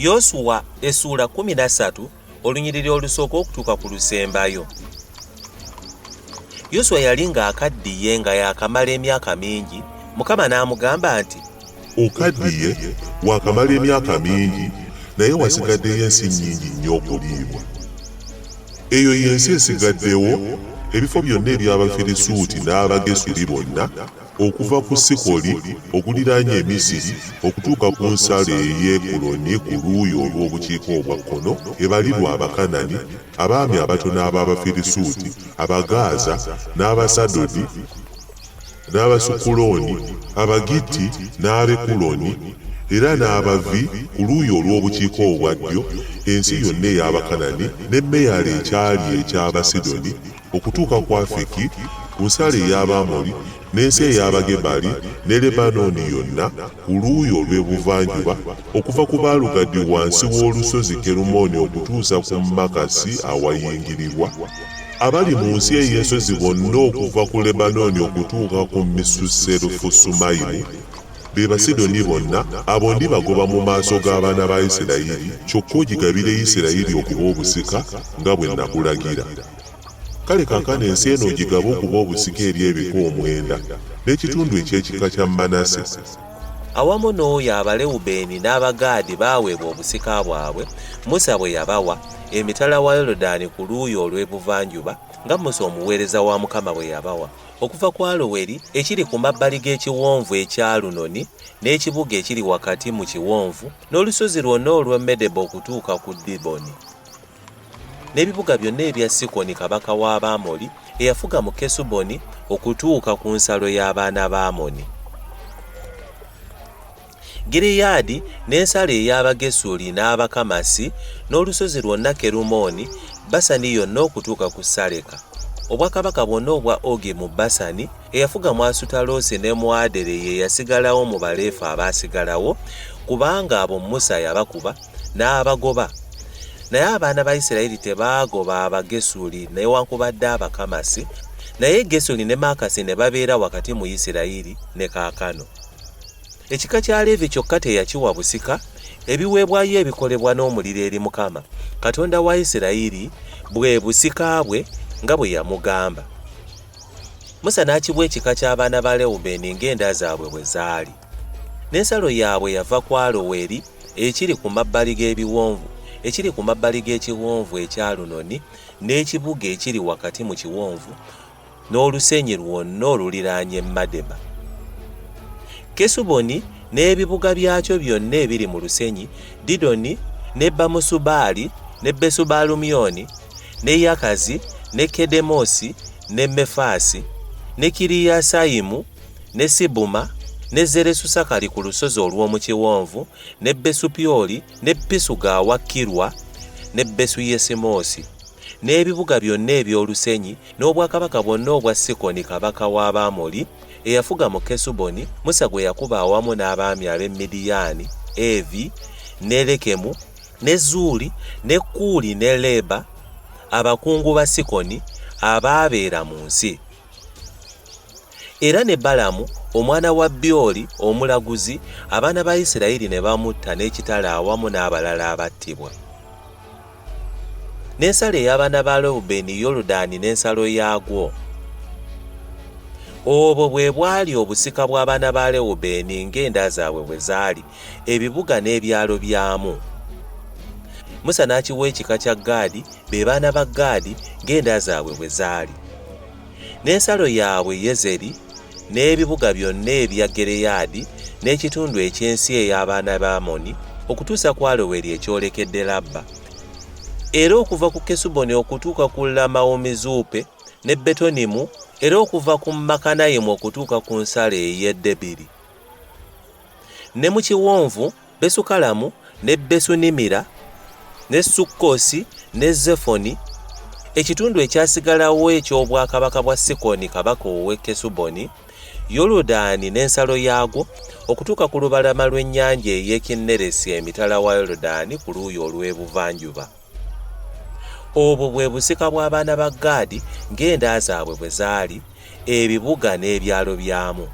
Yosuwa essuula 13 olunyiriri olusooka okutuuka ku lusembayo. Yoswa yali ng'akaddiye nga yaakamala emyaka mingi, Mukama n'amugamba nti, Okaddiye, waakamala emyaka mingi, naye wasigaddeyo ensi nnyingi nnyo okuliibwa. Eyo ye nsi esigaddewo, ebifo byonna eby'Abafirisuuti n'Abagesuli bonna, okuva ku Sikoli okuliraanye Emisiri okutuuka ku nsalo ey'e Ekuloni ku luuyi olw'obukiika obwa kkono, ebalirwa Abakanani, abaami abatono ab'Abafirisuuti, Abagaaza, n'Abasadodi, n'Abasukulooni, Abagitti, n'Abekuloni, era n'Abavi ku luuyi olw'obukiika obwa ddyo, ensi yonna ey'Abakanani, ne Meyala ekyali eky'Abasidoni, okutuuka ku Afeki, ku nsalo ey'Abamoli, n'ensi ey'Abagebali, ne Lebanooni yonna, ku luuyi olw'ebuvanjuba, okuva ku Baalugadi wansi w'olusozi Kerumooni okutuusa ku Makasi awayingirirwa, abali mu nsi ey'ensozi bonna okuva ku Lebanooni okutuuka ku Misuserufusumayimu, be Basidoni bonna, abo ndibagoba mu maaso g'abaana ba Isirayiri, kyokka ogigabire Isirayiri okuba obusika, nga bwe nakulagira. Kale kaakano ensi eno ogigabe okuba obusika eri ebika omwenda, n'ekitundu eky'ekika kya Manase. Awamu n'oyo Abalewubeeni n'Abagaadi baaweebwa obusika bwabwe, Musa bwe yabawa, emitala wa Yoludaani ku luuyi olw'ebuvanjuba, nga Musa omuweereza wa Mukama bwe yabawa, okuva ku Aloweri ekiri ku mabbali g'ekiwonvu eky'Alunoni, n'ekibuga ekiri wakati mu kiwonvu, n'olusozi lwonna olw'e Medeba okutuuka ku Diboni. N'ebibuga byonna ebya Sikoni kabaka w'Abamoli, eyafuga mu Kesuboni, okutuuka ku nsalo y'abaana ba Amoni. Gireyaadi n'ensalo ey'Abagesuli n'Abakamasi, n'olusozi lwonna Kerumooni, Basani yonna okutuuka ku Saleka. Obwakabaka bwonna obwa Ogi mu Basani, eyafuga mu Asutaloosi ne mu Aderei ye yasigalawo mu Baleefa abaasigalawo, kubanga abo Musa yabakuba, n'abagoba. Naye abaana ba Isirayiri tebaagoba Abagesuli newaakubadde Abakamasi, naye Gesuli ne Maakasi ne babeera wakati mu Isirayiri ne kaakano. Ekika kya Leevi kyokka teyakiwa busika, ebiweebwayo ebikolebwa n'omuliro eri Mukama, Katonda wa Isirayiri, bwe busika bwe, nga bwe yamugamba. Musa n'akiwa ekika ky'abaana ba Lewubeeni ng'enda zaabwe bwe zaali. N'ensalo yaabwe yava ku Aloweri ekiri ku mabbali g'ebiwonvu, ekiri ku mabbali g'ekiwonvu eky'Alunoni, n'ekibuga ekiri wakati mu kiwonvu, n'olusenyi lwonna oluliraanye Madeba. Kesuboni n'ebibuga byakyo byonna ebiri mu lusenyi, Didoni ne Bamusubaali ne Besubaalumyoni, ne Yakazi ne Kedemosi ne Mefaasi ne Kiriyasayimu ne Sibuma, ne Zeresusakali ku lusozi olw'omu kiwonvu, ne Besupyoli, ne Pisuga awakkirwa, ne Besuyesimoosi, n'ebibuga byonna eby'olusenyi, n'obwakabaka bwonna obwa Sikoni kabaka w'Abamoli, eyafuga mu Kesuboni, Musa gwe yakuba awamu n'abaami ab'e Midiyaani, Evi, ne Lekemu, ne Zuuli, ne Kuuli ne Leba, abakungu ba Sikoni, abaabeera mu nsi. Era ne Balamu omwana wa Byoli omulaguzi, abaana ba Isirayiri ne bamutta n'ekitala awamu n'abalala abattibwa. N'ensalo ey'abaana ba Lewubeeni Yoludaani n'ensalo yaagwo. Obwo bwe bwali obusika bw'abaana ba Lewubeeni ng'enda zaabwe bwe zaali, ebibuga n'ebyalo byamu. Musa n'akiwa ekika kya Gaadi, be baana ba Gaadi ng'enda zaabwe bwe zaali. N'ensalo yaabwe Yezeri, n'ebibuga byonna ebya Gireyaadi, n'ekitundu eky'ensi ey'abaana ba Amoni, okutuusa ku Aloweri ekyolekedde Labba. Era okuva ku Kesuboni okutuuka ku Lamawumizupe ne Betonimu, era okuva ku Makanayimu okutuuka ku nsalo ey'e Debiri. Ne mu kiwonvu Besukalamu, ne Besunimira, ne Sukkosi, ne Zefoni, ekitundu ekyasigalawo eky'obwakabaka bwa Sikoni kabaka ow'e Kesuboni, Yoludaani n'ensalo yaagwo, okutuuka ku lubalama lw'ennyanja ey'e Kinneresi emitala wa Yoludaani ku luuyi olw'ebuvanjuba. Obwo bwe busika bw'abaana ba Gaadi ng'enda zaabwe bwe zaali, ebibuga n'ebyalo byamu.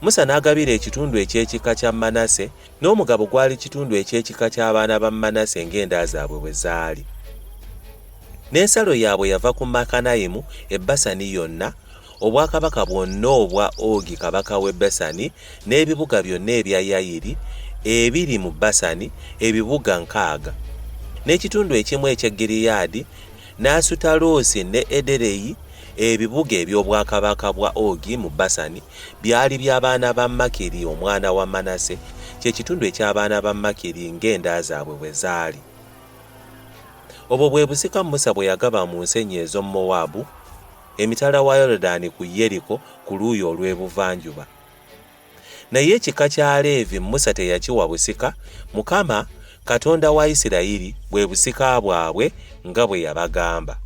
Musa n'agabira ekitundu eky'ekika kya Manase, n'omugabo gwali kitundu eky'ekika ky'abaana ba Manase ng'enda zaabwe bwe zaali. N'ensalo yaabwe yava ku Makanayimu e Basani yonna, obwakabaka bwonna obwa Ogi kabaka w'e Basani, n'ebibuga byonna ebya Yayiri ebiri mu Basani, ebibuga 60. N'ekitundu ekimu eky'e Gireyaadi, n'Asutaloosi ne Ederei, ebibuga eby'obwakabaka bwa Ogi mu Basani, byali bya baana ba Makiri omwana wa Manase, kye kitundu eky'abaana ba Makiri ng'enda zaabwe bwe zaali. Obwo bwe busika Musa bwe yagaba mu nsenyi ez'omu Mowaabu, emitala wa Yoludaani ku Yeriko ku luuyi olw'ebuvanjuba. Naye ekika kya Leevi Musa teyakiwa busika, Mukama, Katonda wa Isirayiri, bwe busika bwabwe nga bwe yabagamba.